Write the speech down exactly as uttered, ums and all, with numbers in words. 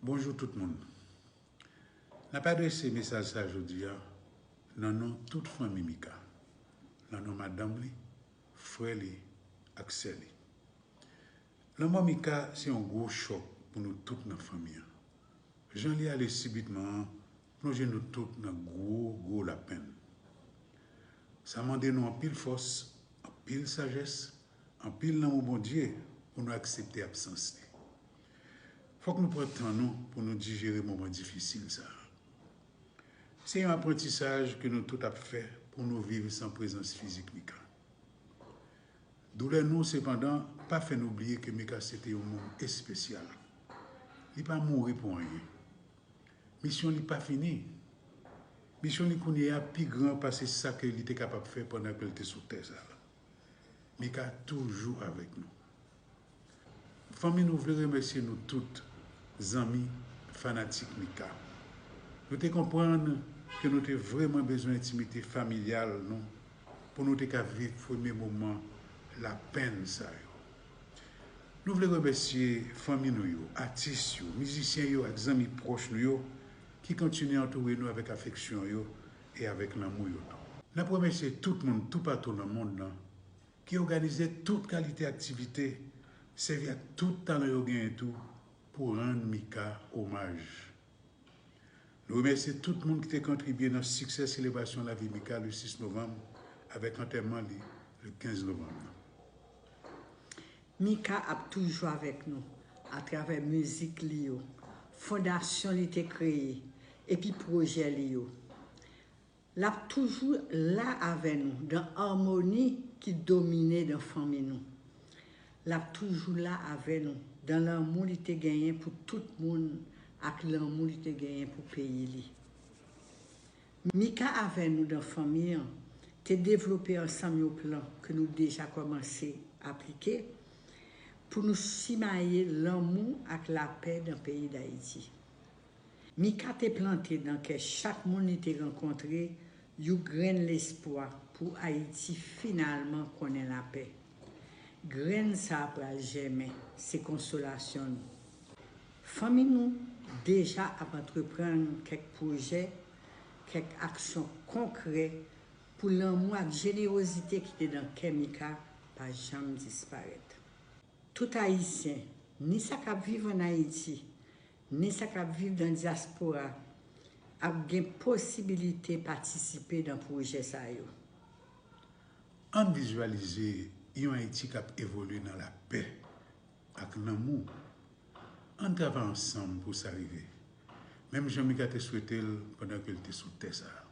Bonjou tout moun. N ap adrese mesaj sa jodi a nan non tout fanmi Mika, nan non madanm li, frè li ak sè li. Lanmò Mika se yon gwo chòk pou nou tout nan fanmi an. Jan li ale sibitman an plonje nou tout nan gwo, gwo lapenn. Sa mande nou anpil fòs, anpil sajès, anpil lanmou Bondye pou nou aksepte absans li. Fòk nou pran tan nou pou nou dijere moman difisil sa a. Se yon aprantisaj ke nou tout ap fè pou nou viv san prezans fizik Mika. Doulè nou, sepandan, pa fè nou bliye ke Mika se te yon moun espesyal. Li pa mouri pou anyen. Misyon li pa fini. Misyon li kounye a pi gran pase sa ke li te kapab fè pandan ke l te sou tè sa a. Mika toujou avèk nou. Fanmi nou vle remèsye nou tout, zanmi, fanatik Mika. Nou te konprann ke nou te vrèman bezwen entimite familyal nou pou nou te ka viv premye moman lapenn sa yo. Nou vle remèsye fanmi nou yo, atis yo, mizisyen yo ak zanmi pwòch nou yo ki kontinye antoure nou avèk afeksyon yo e avèk lanmou yo tou. N ap remèsye tout moun toupatou nan mond lan ki òganize tout kalite aktivite, sèvi ak tout talan yo genyen tou pou rann Mika omaj. Nou remèsye tout moun ki te kontribye nan siksè selebrasyon lavi Mika le sis novanm avèk antèman li le kenz novanm nan. Mika ap toujou avèk nou atravè mizik li yo, fondasyon li te kreye, epi pwojè li yo. L ap toujou la avè nou dan amoni ki domine dan fanmi nou. L ap toujou la avè nou dan lanmou li te genyen pou tout moun ak lanmou li te genyen pou peyi li. Mika avè nou dan fanmi an te devlope ansanm yon plan ke nou deja kòmanse aplike pou nou simaye lanmou ak lapè dan peyi Dayiti. Mika te plante nan kè chak moun li te rankontre yon grenn lespwa pou Ayiti finalman konnen lapè. Grenn sa a pral jèmen, se konsolasyon nou. Fanmi nou deja ap antreprann kèk pwojè, kèk aksyon konkrè pou lanmou ak jenerozite ki te nan kè Mika pa janm disparèt. Tout Ayisyen, ni sa k ap viv ann Ayiti, ni sa k ap viv nan dyaspora, ap gen posibilite patisipe nan pwojè sa yo. Ann vizyalize yon Ayiti k ap evolye nan lapè ak lanmou. Ann travay ansanm pou sa rive, menm jan Mika te swete l pandan ke l te sou tè sa a.